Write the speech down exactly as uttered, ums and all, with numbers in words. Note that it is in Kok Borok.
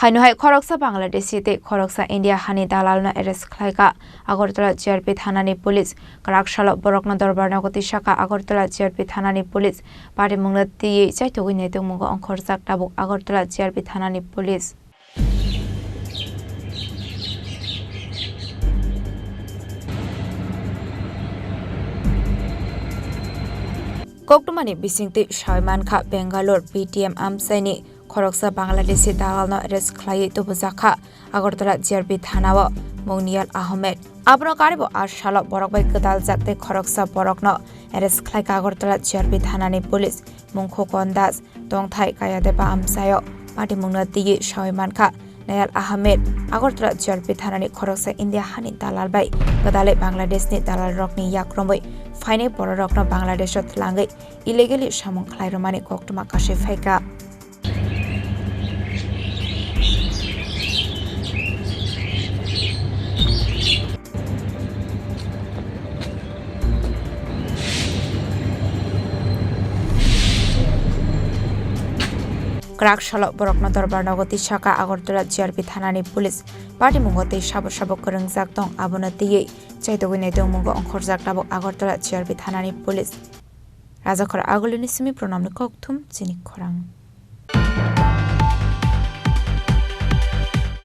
Haino hai khoroksa Bangladeshi tei khoroksa India hani dalalno arrest khlaikha Agartala G R P thanani police. Kwrak salo borokno dorbar nogo tisakha Agartala G R P thanani police. Patimungno twiwi chaitugwi naitugmungo ongkhorjak tabuk Agartala G R P thanani police. Koktwmani bisingtwi sawi mankha Bangalore P T M amchaini khoroksa Bangladeshi dalalno arrest khlaiwi tubujakha Agartala G R P thanao mung Niyal Ahmed. Abono karibo a salo borok bai gwdaljak tei khoroksa borokno arrest khlaikha Agartala G R P thanani police. Mung Khokon Das, tongthai Kayadeba amchaio patimungno twiwi sawi mankha. Niyal Ahmed, Agartala G R P thanani khoroksa India hani dalal bai gwdalwi Bangladeshni dalalrokni yak romwi phainai bororokno Bangladesho twlangwi illegally samung khlairwmani koktwma kasui phaikha. Kwrak salo borokno dorbar nogo tisakha Agartala G R P thanani police. Patimungo tei sabo sabo kwrwngjak tong, abono twiwi chaitugwi naitugmungo ongkhorjak tabuk Agartala G R P thanani police. Rajakhor Agulini simi Pranamni kokthum chini khorang.